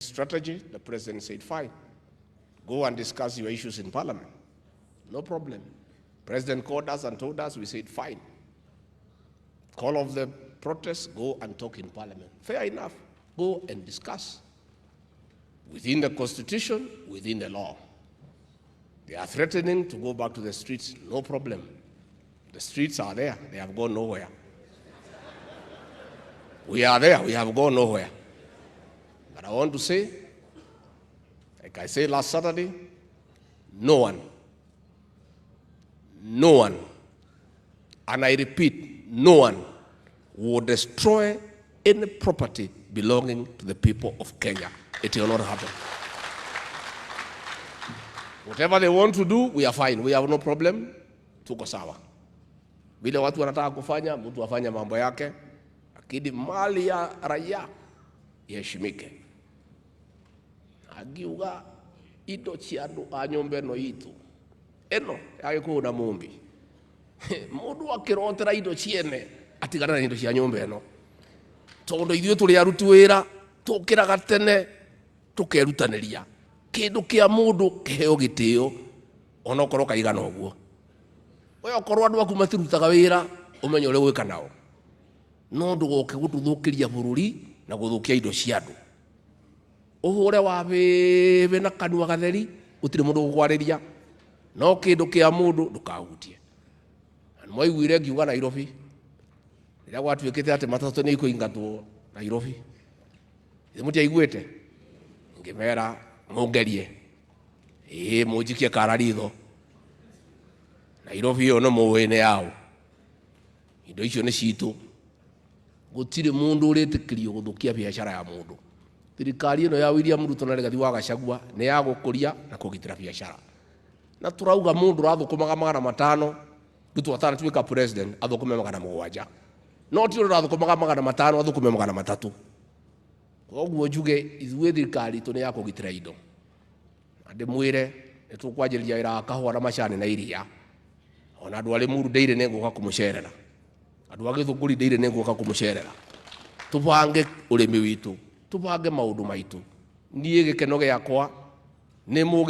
Strategy, the president said, "Fine, go and discuss your issues in parliament." No problem. President called us and told us, we said, "Fine. Call off the protests, go and talk in parliament." Fair enough. Go and discuss. Within the constitution, within the law. They are threatening to go back to the streets, no problem. The streets are there, they have gone nowhere. We are there, we have gone nowhere. But I want to say, like I said last Saturday, no one, no one, and I repeat, no one will destroy any property belonging to the people of Kenya. It will not happen. Whatever they want to do, we are fine. We have no problem. Tuko sawa. Vile watu wanataka kufanya, mtu afanye mambo yake, lakini mali ya raia iheshimike. Angiuga indo cia andu a nyumba ĩno itũ ĩno ya Gĩkũyũ na Mũmbi, mũndũ akĩrotera indo ciene atigana na indo cia nyũmba ĩno, tondũ ithuĩ tũrĩ aruti wĩra, tũkĩraga tene tũkerutanĩria. Kĩndũ kĩa mũndũ kĩheo gĩtĩo onokorwo kaigana ũguo. We okorwo andũ aku matirutaga wĩra, ũmenye ũrĩa gwĩka nao, no ndũgoke gũtũthũkĩria bũrũri na gũthũkia indo cia andũ. Ũhũre wa bĩbĩ na kanua gatheri, gũtirĩ mũndũ gũkwarĩria, no kĩndũ kĩa mũndũ ndũkahutie. Na nĩmwaiguire ngiuga Nairobi rĩrĩa gwatuĩkĩte atĩ matatũ nĩ ikũingatwo Nairobi, ithe mũtiaiguĩte ngĩmera mũngerie ĩĩ mũnjikie kara ritho. Nairobi ĩyo nĩ mũĩ nĩ yaũ, indo icio nĩ citũ. Gũtirĩ mũndũ ũrĩtĩkĩrio gũthũkia biacara ya mũndũ. Thirikari ĩno ya William Ruto na Rigathi wa Gachagua nĩ ya gũkũria na kũgitĩra biacara, na tũrauga mũndũ ũrathũkũmaga 500, Ruto atanatuĩka president, athũkũme 700, no ti ũrĩa ũrathũkũmaga 500 athũkũme 300. Koguo njuge ithuĩ thirikari itũ nĩ ya kũgitĩra indo, na ndĩmwĩre nĩ tũkwanjĩrĩria wĩra wa kahũa na macani na iria. Ona andũ a Limuru Dairy nĩ ngũka kũmũcerera, andũ a Gĩthũngũri Dairy nĩ ngũka kũmũcerera, tũbange ũrĩmi witũ, tũbange maũndũ maitũ. Niĩ gĩkeno gĩakwa nĩ mũgĩ.